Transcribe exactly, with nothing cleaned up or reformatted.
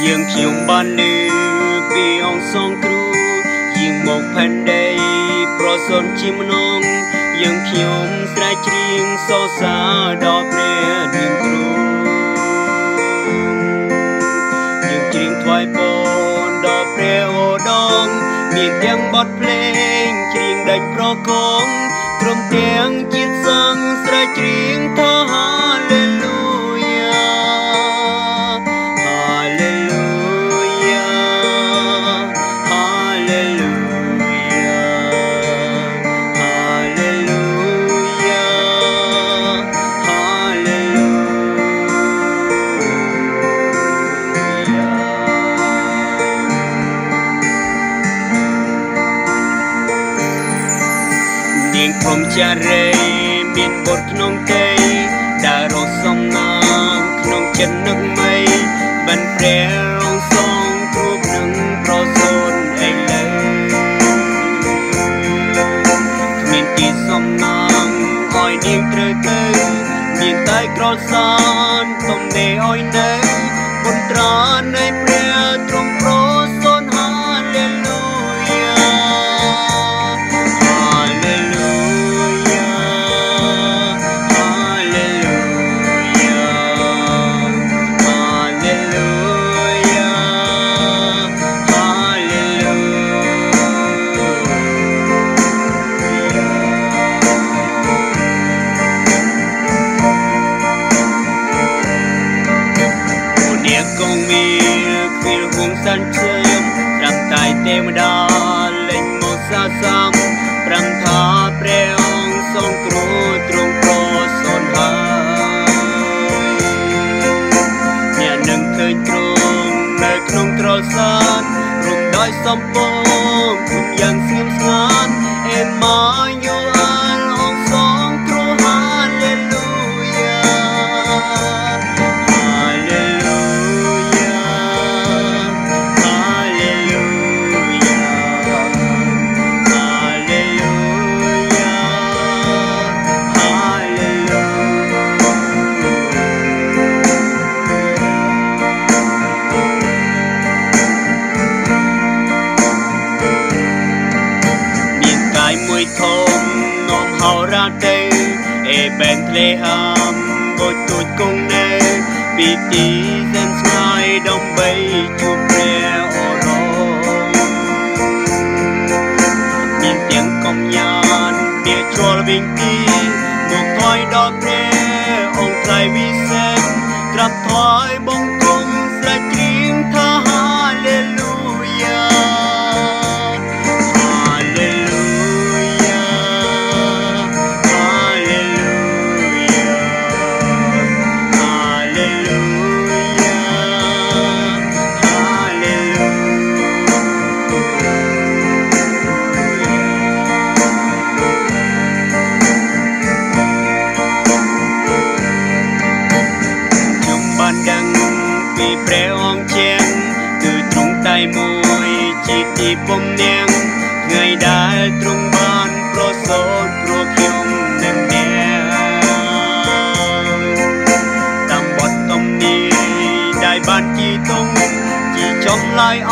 Yơ̆ng kñŏng ban nư pi ong song kru, ying mok phen đei pro son čim nong, yơ̆ng kñŏng sra čring so sa đo pre nim kru. Yơ̆ng čring thuai pon đo pre ô đong, min tiang bot pleng čring đač pro kong, krom tiang čit sang sra čring tha haleluya. Haleluya, haleluya, haleluya, haleluya. Ning phung čar rei, min bor khnong tei, đa rong som nang khnong čen năk mei, ban pre rong song trup nâng pro son ei lei. Min ti som nang oi ning trơ tei, min tai krol san tom ne oi nei, bun tran ei pre trong pro son haleluya. Haleluya, haleluya, haleluya, haleluya. Ƀu nia kông mir, phil hung san čem, răm tai tê mơda, lêñ mâo sa sam, răm tha pre ong song kru, trong pro son hai. Nia nâng khơi trong, nơ khnong krol san, rung đoi som pom, kŭm yang sim sngăn, ê ma Yôel ong song kru haleluya. Haleluya, haleluya, haleluya, haleluya. Min kai mui thom, nom hao ra tê, ê Bethlehem, bôč tuč kông nê, pi ti sen sngai đong ƀai ču pre ô rong. Min tiang kông yan, nia čuăl ƀing ti, mŭk thoi đo pre, ong trai vi sen, krăp thoi ƀong kông sra čring tha haleluya. Haleluya, haleluya, haleluya, haleluya. Jum ban dăng pi pre ong čeng, tơ trŭng tai môi, či ti pom neng, ngai dal trŭng ban, pro sot, pro khiong neng neng. Tam bot tom ni, dai ban či tong, či čom lai o.